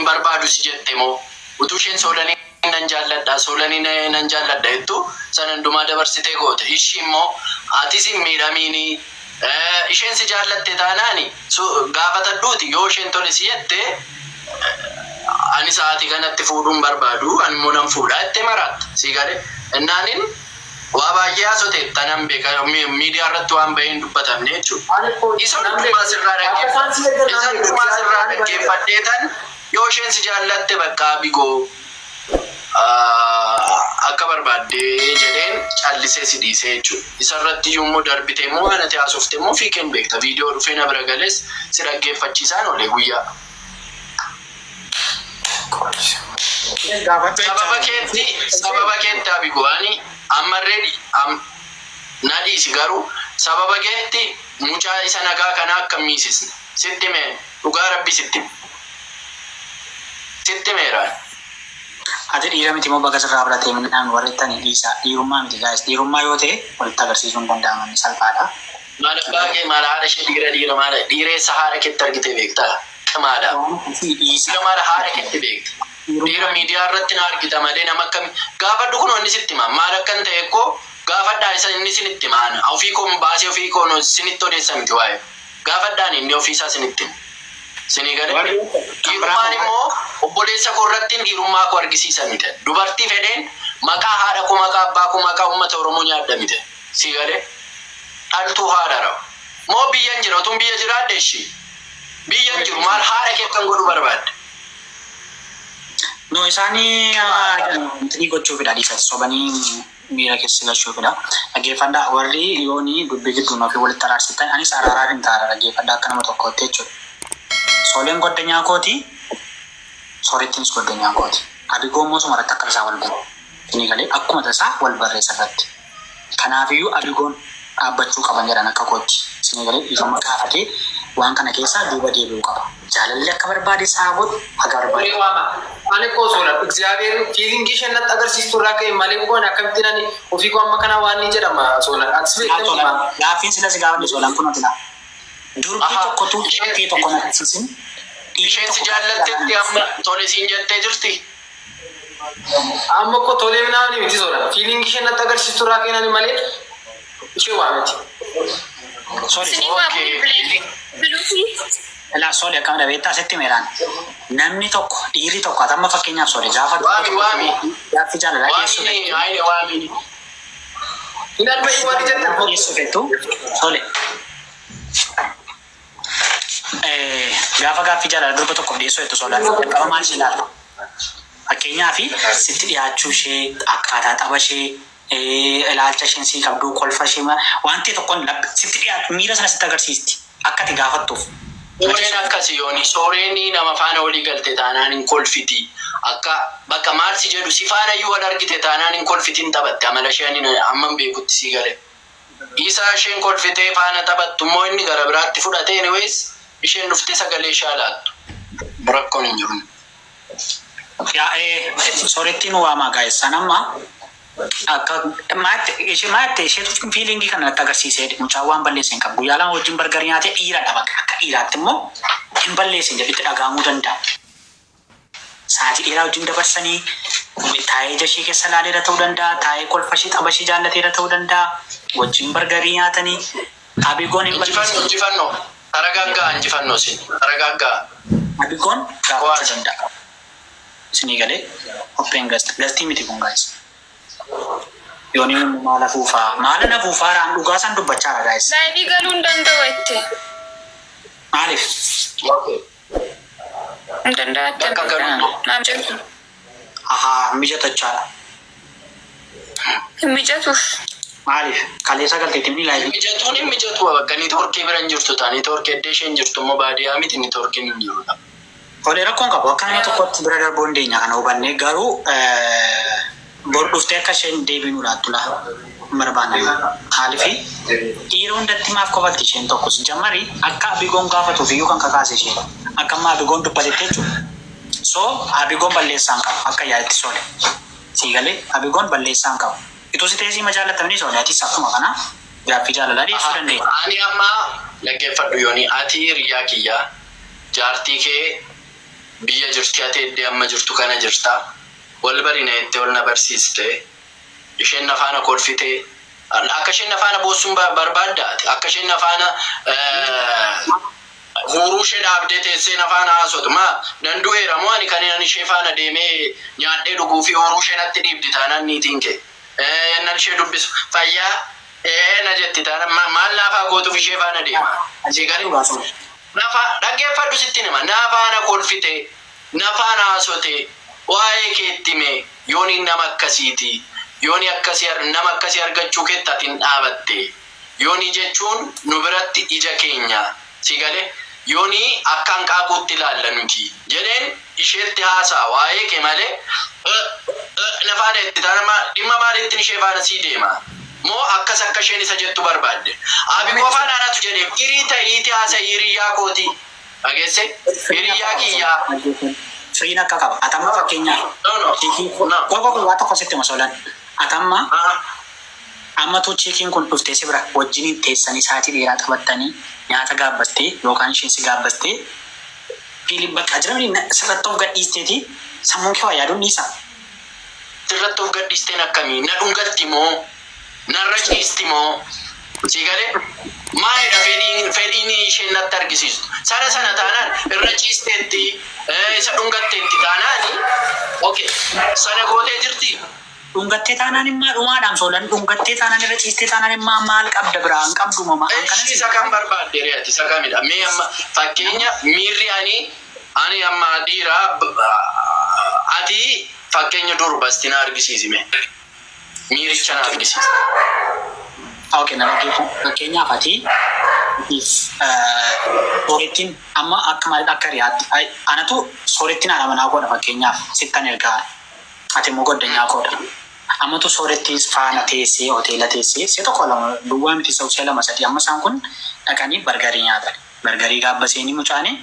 barbaadu si jette moo utuu isheen Soolanii nan jaalladha, Soolanii nan jaalladha jettu sana hundumaa dabarsitee goote. Ishii immoo atis hin miidhamiini, isheen si jaallatte taanaani gaafatadhuuti, yoo isheen tole si jette, ani sa'aatii kanatti fuudhuun barbaadu, ani immoo nan fuudha jettee maraatta. Si galee innaanin waa baay'ee haasote tanan beeka, miidiyaa irratti waan bahee hin dubbatamne jechuudha. Isa hundumaa sirraa dhaggeeffadhe. Isa hundumaa sirraa dhaggeeffadheetan, yoo isheen si jaallatte bakka Abigoo akka barbaaddee jedheen callisee si dhiisee jechuudha. Isa irratti iyyuu immoo darbitee immoo waan ati haasofte immoo fiikeen beekta. Viidiyoo dhufee na bira gales si dhaggeeffachiisaan oole guyyaa. Sababa keetti Abigoo, ani ammarree na dhiisi, garuu sababa keetti mucaa isa nagaa kana akka hin miisisne sitti mee, dhugaa Rabbi sitti hime. Sitti meeraan. Ati dhiira miti moo baga sirraa fudhatee midhaan warri ittanii dhiisaa? Dhiirummaa miti, guys. Dhiirummaa yoo ta'e walitti agarsiisuun hin danda'aman, salphaadha. Maal abbaa kee, maal haadha ishee, dhiira dhiira maal dhiireessa haadha keetti argitee beektaa? Maadha. Dhiisa. Dhiira maal haadha keetti beekta? Dhiira miidiyaa irratti na argita malee nama akkami gaafadhu, kun inni sitti hima. Maal akkan ta'e koo gaafadhaa isa, inni sinitti hima. Ofii koo baasee ofii koo sinitti odeessa miti waa'ee. Gaafadhaan, inni ofiisaa sinitti hima. Sinii galee? Dhiirummaan immoo obboleessa koo irratti dhiirummaa koo argisiisa miti. Dubartii fedheen maqaa haadha koo, maqaa abbaa koo, maqaa uummata Oromoo nyaadha miti. Si galee? Dhaltuu haadha rawu. Moo biyyan jira, utuun biyya jiraadhe ishii. Biyyan jiru, maal haadha kee akkan godhu barbaadde? No, isaanii intinii gochuufidha, dhiisa, sobanii miira keessa galchuufidha. Dhaggeeffadhaa, warri yoonii dubbii gidduun ofii walitti araarsitan, anis araaraaf hin taara, dhaggeeffadhaa, akka nama tokkootti jechuudha. Sooleen goddanyaa kooti, soorettiinis goddanyaa kooti. Abigoo immoo suma irratti akka tasaa wal baru. Isinii galee? Akkuma tasaa wal barreessa irratti. Kanaafiyyuu Abigoon dhaabbachuu qaban jedhan akka kootti. Isinii galee? Dhiifama gaafatee waan kana keessaa duuba deebi'uu qaba. Jaalalli akka barbaade isaa godhu haga barbaade. Waama. Ani koo sola እግዚአብሔር feeling isheen natti agarsiistu irraa ka'e malee koo ani akkamittiin ani ofii koo amma kana waan ni jedhama Sola. Atis beektaa. Gaaffiin sila si gaafadhe, Solaan, kun ati laa. Durbi tokkotu shakkii tokko na agarsiisin. Isheen si jaallattetti amma tole siin jettee jirti. Amma koo tolee naani miti, Sola. Feeling isheen natti agarsiistu irraa ka'e ani malee ishee waa miti. Sorry. Isinii waa bilbiluufi. Ilaa Sole, akkamidha beektaa? Sitti meeraan. Namni tokko, dhiirri tokko, ati amma fakkeenyaaf Sole, gaafa Waami, waami. gaaffii jaalalaa dhiyeessuu Waamini, haine waamini. Hin alba'i waan jette. Dhiyeessuu feetu, Sole. Gaafa gaaffii jaalala durba tokkoof dhiyeessuu feetu, Solaan, jalqaba maal ishee ilaalta? Fakkeenyaaf sitti dhiyaachuu ishee, akkaataa tapha ishee, ilaalcha isheen sii qabdu, kolfa ishee, wanti tokkoon sitti dhiyaatu miira sana sitti agarsiisti. Akka ati gaafattuuf. Sooreen akkasi yooni, sooreen nama faana walii galte taanaan hin kolfiti. Akka bakka maal si jedhu, si faana iyyuu wal argite taanaan hin kolfitin, taphatte, amala ishee ani amman beekutti, si gale. Isa isheen kolfitee faana taphattu immoo inni gara biraatti fudhate. Anyways, isheen dhuftee sagalee ishee laattu. Rakkoon hin jiru. Yaa soorettiin waamaa, guys, san amma akka maatti ishee maatti isheetu feeling kana natti agarsiisee, mucaan waan balleesse hin qabu. Guyyaa 2 wajjin burger nyaatee, dhiiradha bakka, akka dhiiraatti immoo hin balleessin jedhutti dhaga'amuu danda'a. Sa'aatii dheeraa wajjin dabarsanii, taa'ee ija ishee keessa ilaaleera ta'uu danda'a, taa'ee kolfa ishee, tapha ishee jaallateera ta'uu danda'a, wajjin burger nyaatanii, Abigoon hin Injifannoo, balleessin. injifannoo. Taragaaggaa, injifannoo sin. Taragaaggaa. Abigoon gaafachuu danda'a. Isinii galee? Open guest. Guest miti kun, guys. Yooni maal afuufaa? Maala na afuufaa raan, dhugaa san dubbachaara, guys. Live galuu hin danda'u jette. Maaliif? Okay. Hin danda'atte. Bakka galuu. Naam jedhu. Ahaa, mijatachaadha. Hin mijatuuf. Maaliif? Kaleessa galteetti ni live. Mijatuun hin mijatu, bakka network bira hin jirtu ta'a. Network iddoo isheen jirtu immoo baadiyyaa miti, networkiin hin jiru ta'a. Olee, rakkoon qabu, akka nama tokkotti bira darbuu dandeenya kana hubannee, garuu bor dhuftee akka isheen deebiinuu laattu laa hin barbaanne. Maaliifi dhiira hundatti maaf kofalti isheen tokkos jammari akka Abigoon gaafatuuf iyyuu kan kakaase isheen akka amma Abigoon dubbatetti jechuudha. So Abigoon balleessaan qabu akka yaa'etti, Sole. Sii galee? Abigoon balleessaan qabu. Ituu si teessii ma jaallattamni, Sole, atis akkuma kana gaaffii jaalalaa dhiyeessuu dandeenya. Ani amma dhaggeeffadhu yooni, ati hiriyaa kiyyaa jaartii kee Biyya jirti ati iddee amma jirtu kana jirta. Wal barina jettee wal na barsiiste. Isheen na faana kolfitee. Akka isheen na faana boossuun barbaaddaati. Akka isheen na faana huuruu ishee dhaabdee teessee na faana haasotu. Maa nan du'eera moo ani kan ani ishee faana deemee nyaadhee dhuguu fi huuruu ishee natti dhiibdi taanaan niitiin kee. Nan ishee dubbisu fayyaa na jetti taanaan maal naafaa gootuuf ishee faana deema. Si galee? Nafa dhaggeeffadhu sitti hima. Na faana kolfite, na faana haasote, waa'ee keetti hime yooni nama akkasiiti. Yooni akkasii nama akkasii argachuu keetti ati hin dhaabatte. Yooni jechuun nu biratti ija keenya. Si galee? Yooni akka hanqaaquutti ilaalla nuti. Jedheen isheetti haasaa waa'ee kee malee na faana itti taana dhimma maaliittiin ishee faana sii deema. Moo akkas akka isheen isa jettu barbaadde. Abi qofaan anatu jedhee firii ta'iiti haasa'ii hiriyyaa kooti. Dhageesse? Hiriyyaa kiyyaa. Firiin akka qaba. Atamma fakkeenyaaf. No, no. No. Qofa waa tokko sitti masolan. Atamma Ah. ammatu chiikiin kun dhuftee si bira wajjiniin teessanii sa'aatii dheeraa taphattanii nyaata gaabbastee yookaan isheen si gaabbastee fiilii bakka jiran sirratti of gadhiisteeti sammuun kee waa yaaduun dhiisa. Sirratti of gadhiisteen akkamii? Na dhungatti moo? Narra ciisti moo? Si galee? Maalidha fedhiin isheen natti argisiistu? Sana sana taanaan irra ciisteetti isa dhungatteetti taanaani okay sana gootee jirti. Dhungattee taanaan immaa dhumaadhaan soolan dhungattee taanaan irra ciistee taanaan immaa maal qabda biraa hin qabdu mama. Ishii isa kan barbaadde re'ati isa kamidha? Mee amma fakkeenya miirri ani amma dhiira ati fakkeenya durbasti na argisiisi mee. Miiricha na argisiisi. Okay, nama geetu fakkeenyaaf ati soorettiin amma akka maal akka riyaatti anatu soorettiin haadha manaa godha fakkeenyaaf sittan ergaa ati immoo goddanyaa godha. Ammatu soorettii faana teessee hoteela teessee see tokko lama duwwaa miti see lama sadii amma isaan kun dhaqanii bargarii nyaatan. Bargarii gaabba seenii mucaanii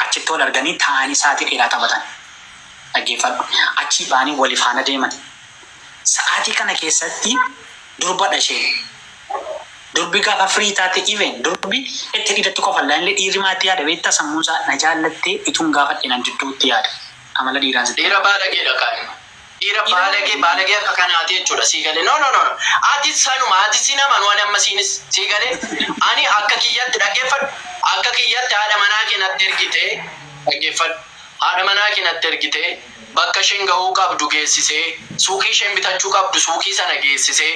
achitti wal arganii taa'anii sa'aatii dheeraa taphatan. Dhaggeeffadhu. Achii ba'anii walii faana deeman. Sa'aatii kana keessatti durbadha isheen. Durbi gaafa firii taate even durbi itti dhiiratti qofa illee dhiirri maatti yaada beektaa sammuun isaa na jaallattee ituun gaafa dhiinan jidduutti yaada. Amala dhiiraan sitti. Dhiira baalageedha kaan. Dhiira baalagee baalagee akka kanaati jechuudha sii galee. No no no. Ati sanuma ati si naman waan amma siinis sii galee. Ani akka kiyyatti dhaggeeffadhu. Akka kiyyatti haadha manaa kee natti ergite dhaggeeffadhu. Haadha manaa kee natti ergite bakka isheen gahuu qabdu geessisee suuqii isheen bitachuu qabdu suuqii sana geessisee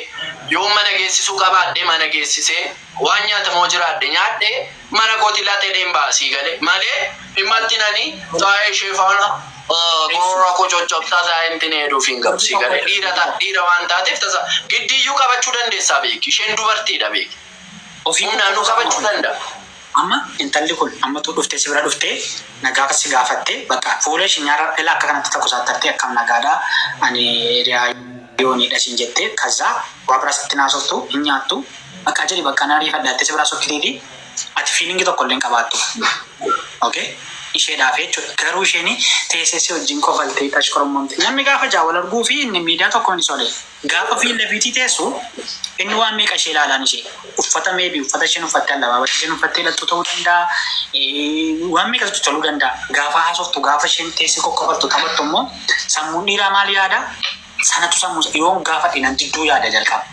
yoo mana geessisuu qabaadhe mana geessisee waan nyaatamoo jiraadhe nyaadhe mana kooti laatee deem baasii galee malee dhimma itti nani taa'ee ishee faana gorora koo coccobsaa taa'ee intin heeduuf hin qabu sii galee dhiira waan taateef tasa giddiyyuu qabachuu dandeessaa beeki isheen dubartiidha beeki Ofii humnaanuu qabachuu danda'a. Amma intalli kun ammatu dhuftee si bira dhuftee nagaa si gaafattee bakka fuula ishee nyaara ilaa akka kanatti tokko saattartee akkam nagaadhaa ani hiriyaa yooniidha siin jettee kazzaa waa biraa sitti naasoftu hin nyaattu bakka jedhi bakka na ariifadhaattee si biraa sokkiteeti ati feelingii tokko illee hin qabaattu. Okay? Isheedhaaf jechuudha. Garuu isheen teessee si wajjin kofaltee tashkoromomte. Namni gaafa jaawal arguu fi inni miidiyaa tokko ni sole. Gaafa fiilla fiitii teessu inni waan meeqa ishee ilaalaan ishee uffata meebii uffata isheen uffattee alaabaa isheen uffattee lattuu ta'uu danda'a. Waan meeqatu toluu danda'a. Gaafa haasoftu gaafa isheen teessee kokkofaltu taphattu immoo sammuun dhiiraa maal yaada? Sanatu sammuu yoo gaafa dhiinan didduu yaada jalqaba.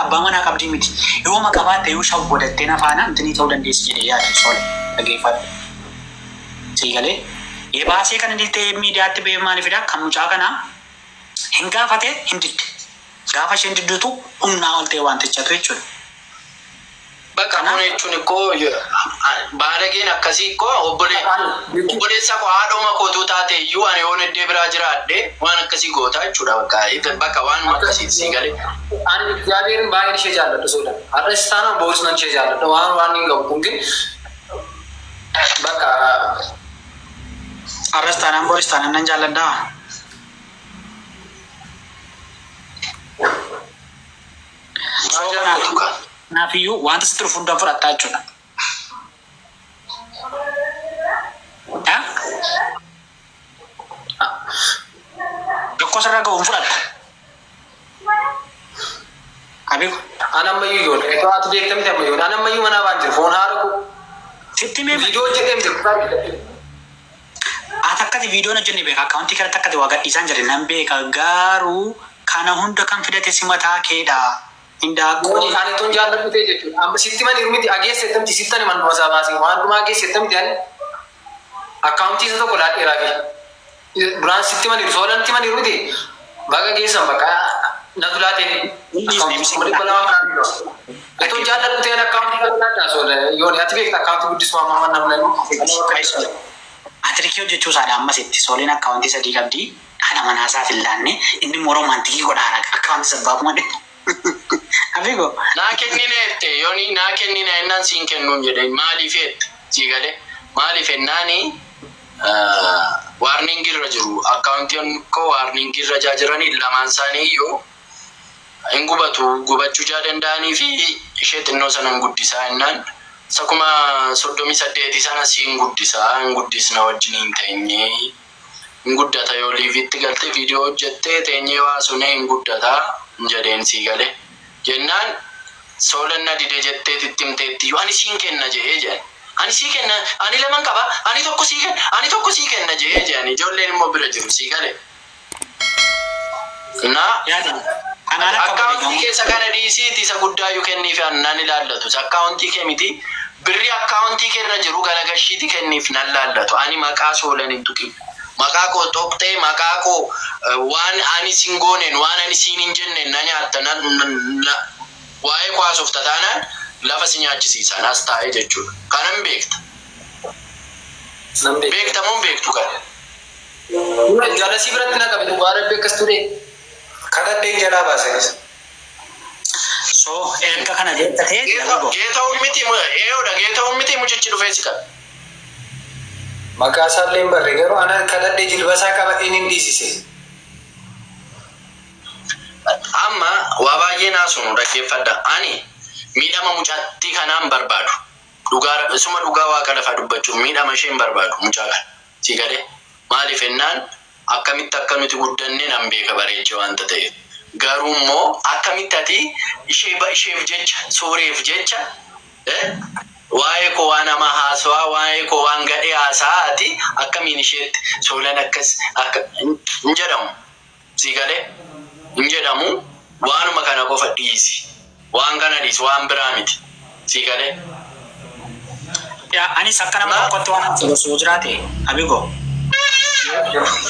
Abbaa manaa qabdii miti. Yoo maqabaatte yoo shawwadattee nafaana intinii ta'uu dandeessi jedhee yaada sole dhaggeeffadhu. Siigalee yebaasee kan inni ta'e miidiyaatti ba'ee maaliifidha? Kan mucaa kanaa hin gaafate hin didde. Gaafa isheen didduutu humnaa ol ta'e wantichatu jechuudha. Bakka kun jechuun ikkoo baalageen akkasii ikkoo obboleessa koo haadhuma kootuu taate iyyuu ani yoon iddoo biraa jiraadhe waan akkasii gootaa jechuudha bakka bakka waan akkasii sii galee. Ani እግዚአብሔርን baay'een ishee jaalladha soda. Har'as taanaan boris nan ishee jaalladha. Waan waan hin qabu kun ግን bakka Har'as taanaan boris taanaan nan jaalladhaa. Maal jaallatu kaa? Kanaafiyyuu wanta sitti dhufu hundaa fudhattaa jechuudha. Rakkoo sirra ga'u hin fudhatta. Abiku. An ammayyuu yoon ati beekta miti ammayyuu an ammayyuu manaa baan jiru foon haadha koo Sitti mee viidiyoo hojjetee miti. Takkati viidiyoon hojjenne beeka, akkaawuntii kanatti akkati waa gadhiisaan jedhe nan beeka, garuu kana hunda kan fidate si mataa keedha. Hindaaqqoo. Ani ani tun jaalladhu ta'e jechuudha. Amma sitti mani miti ageesse ettamti sitti ani manuma isaa baasee waan dhumaa ageesse ettamti ani akkaawuntii isa tokko laadheeraa fi duraan sitti mani soolantti mani miti baga geessan bakka natu laatee akkaawuntii 200,000. Tun jaalladhu ta'e akkaawuntii kana laadhaa soola yoon ati beekta akkaawuntii guddisuu amma amma namni. Atirikii hojjechuu isaadha ammasitti. Sooleen akkaawuntii sadii qabdi. Haadha manaa isaaf hin laanne. Inni immoo romantic godhaara akkaawuntii sabbaabuma dhe. Abigo. Naa kennine jette yooni, naa kennine jennaan siin kennuun jedhe. Maaliif jette? Sii galee maaliif jennaani warning irra jiru, akkaawuntiin koo warning irra jaa jiranii lamaan isaanii iyyuu hin gubatu, gubachuu jaa danda'anii fi ishee xinnoo sana hin guddisaa jennaan isa 38,000 sana siin guddisaa hin guddisna wajjin hin teenyee hin guddata, yoo liivitti galte viidiyoo hojjettee teenyee waa sunee hin guddata hin jedheen. Sii galee jennaan soolanna dide jettee tittimteetti ani siin kenna jedhee jedhan. Ani sii kenna, ani laman qaba, ani tokko sii kenna, ani tokko sii kenna jedhee jedhan. Ijoolleen immoo bira jiru, sii galee. Na Yaada. Kanaan akka akkaawuntii keessa kana dhiisiiti isa guddaayyuu kenniif nan ilaallatu. Akkaawuntii kee miti, birri akkaawuntii kee irra jiru galagashiiti kenniif nan laallatu. Ani maqaa soolan hin tuqin. Maqaa koo tuqxee maqaa koo waan ani sin gooneen, waan ani siin hin jenneen na nyaatta, na waa'ee koo haasofta taanaan lafa si nyaachisiisan as taa'ee jechuudha. Kanan beekta. Nan beeka. Beekta moo hin beektu kana? Jaalasii biratti na qabe, dhugaa rabbi akkas ture. Kadhadheen jalaa baasanis. So erga kana beekta ta'e Abigo. Geeta'uun miti eeyoodha, geeta'uun miti mucichi dhufee si qabe. Maqaa isaallee hin barre, garuu ana kadhadhee jilba isaa qabadheen hin dhiisise. Amma waa baay'ee naasunu dhaggeeffadha. Ani miidhama mucattii kanaan barbaadu. Dhugaa suma dhugaa waaqa lafaa dubbachuuf miidhama ishee hin barbaadu mucaa kana. Si galee maaliif jennaan akkamitti akka nuti guddanne nan beeka bareechee waanta ta'eef. Garuu immoo akkamitti ati ishee isheef jecha, sooreef jecha, waa'ee koo waan hamaa haasawaa, waa'ee koo waan gadhee haasa'aa, ati akkamiin isheetti soolan akkas akka hin jedhamu. Si galee hin jedhamu, waanuma kana qofa dhiisi. Waan kana dhiisi, waan biraa miti. Si galee. Yaa, anis akka nama tokkotti waan ati osoo jiraate Abigo.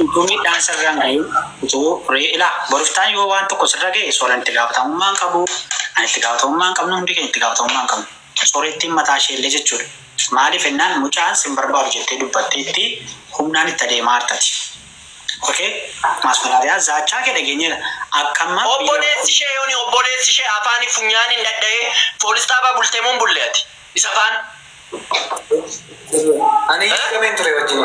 Utuu miidhaan sirra hin gahin, utuu ilaa boruftaan yoo waan tokko sirra gahe soolan itti gaafatamummaa hin qabu, ani itti gaafatamummaa hin qabnu, hundi keenya itti gaafatamummaa hin qabnu. Soorettiin mataa ishee illee jechuudha. Maaliif jennaan mucaan sin barbaadu jettee dubbatteetti humnaan itti adeemaa hartati. Okay? Maasmaraariyaa zaachaa kee dhageenyeera. Akka amma biyya Obboleessi ishee yooni, obboleessi ishee afaanii funyaaniin dhadha'ee poolis xaabaa bultee moo hin bulle ati? Isa afaan. Ani hidhameen ture wajjin.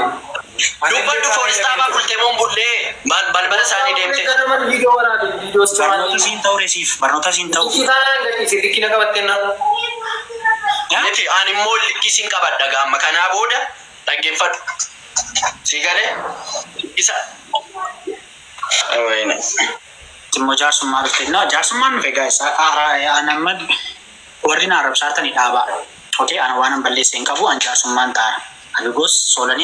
Dubbadhu, poolis xaabaa bultee moo hin bullee? Balbala isaanii deemte. Viidiyoo waraabe viidiyoo. Barnoota siin ta'u resiif barnoota siin ta'u. Likkii taanaan gadhiise likkii na qabattee na. Miti, ani immoo likkii qabadha gaamma kanaa booda dhaggeeffadhu. Si galee isa. Wayne. Immoo jaarsummaa dhufte. No, jaarsummaan dhufe guys. An amma warri na arrabsaartanii dhaabaa. Okay, ana waan an balleesse hin qabu, an jaarsummaan taara. Abigos soolanis.